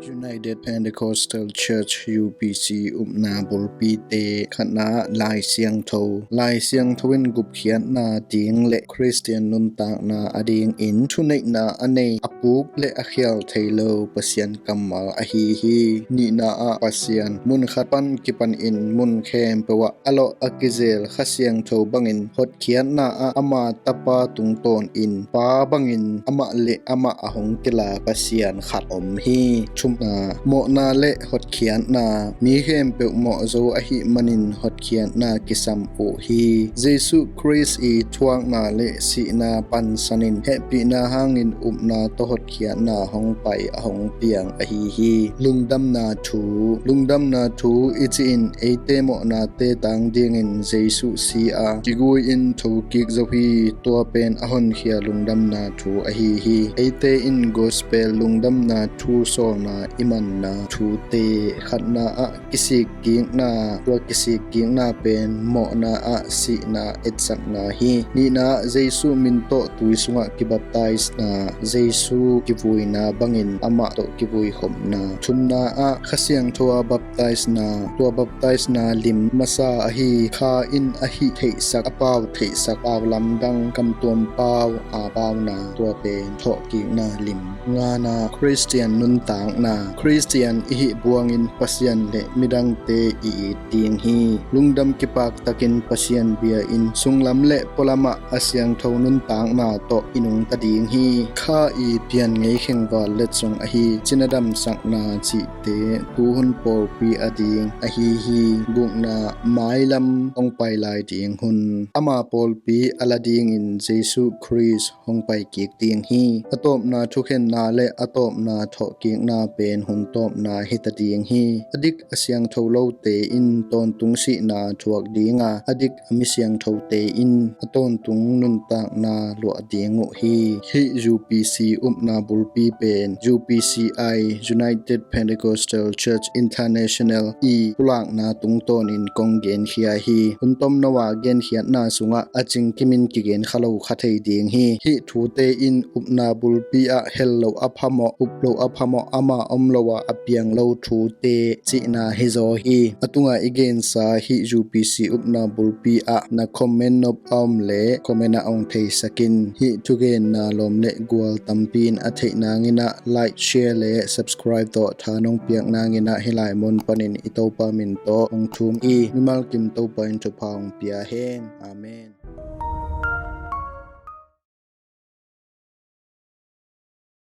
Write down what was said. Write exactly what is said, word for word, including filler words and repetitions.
United Pentecostal Church, U P C, upna bulpite. Khatna, Lai Siangtho. Lai Siangtho in gupkhiatna ding le Khristian nuntakna a dingin thuneihna a nei, a puk le a khial thei lo Pasian kammal ahi hi. Nihna ah, Pasian mun khat pan kipanin mun khempeuh ah a lawh a kizel Kha Siangtho bangin hotkhiatna ah ama Tapa tungtawnin Pa bangin amah le amah a hong kilak Pasian khat om hi. Thumna, mawhna le hotkhiatna. Mi khempeuh mawh zo ahih manin hotkhiatna kisam uh hi. Jesuh Khrist i thuakna le sihna pansanin hehpihna hangin upna tawh hotkhiatna hong pai a hong piang ahi hi. Lungdamna thu. Lungdamna thu i cihin eite mawhnate tang dingin Jesuh si a kigui-in thokik zo hi. Tua pen a honkhia lungdamna thu ahi hi. Eite in gospel lungdamna thu sawlna i manna thute. Khatna ah kisikkikna. Tua kisikkikna pen mawhna ah sihna etsakna hi. Nihna ah Jesuh min tawh tui sungah kibaptisena, Jesuh kivuina bangin amah tawh kivuikhopna. Thumna ah Kha Siangtho a baptisena. Tua baptisena lim masa ahi. Kha in a hih theihsak, a pau theihsak pau lamdang, kamtuam pau a pauna, tua pen thawhkikna lim. Ngana, Khristian nuntakna. Khristian i hih buangin Pasian le midangte i it ding hi. Lungdam kipaktakin Pasian bia-in sunglam le pualamah a siangtho nuntakna tawh i nungta ding hi. Kha i pian ngei khengval letsong ahi cina damsakna cihte tuhun pawlpi a ding ahi hi. Gukna, mailam hong pai lai ding hun. Ama pawlpi a la dingin Jesuh Khrist hong pai kik ding hi. A tawpna thukhenna le a tawpna thawhkikna pen hun tawpna hita ding hi. A dik a siangtho lote in tawntung sihna thuak ding a, a dik a mi siangthote in a tawntung nuntakna luah ding uh hi. Hih U P C upna bulpi pen U P C I, United Pentecostal Church International i pulakna tungtawnin kong genkhia hi. Hun tomno a genkhiatna sungah a cingkimin kigen kha lo kha thei ding hi. Hih thute in upna bulpi ah hel lo a phamawh, up lo a phamawh, ama om lo a a piang lo thute cihna hi zaw hi. A tungah i gensa hih U P C upna bulpi ah na comment nop a om le comment ah hong theisak in. Hih thugenna lawm le gual tampi in a theih nangin ah like, share le subscribe tawh tha nong piak nangin ah hih lai mun panin i Topa min tawh hong thum hi. Mimal kim Topa in thupha hong pia hen. Amen.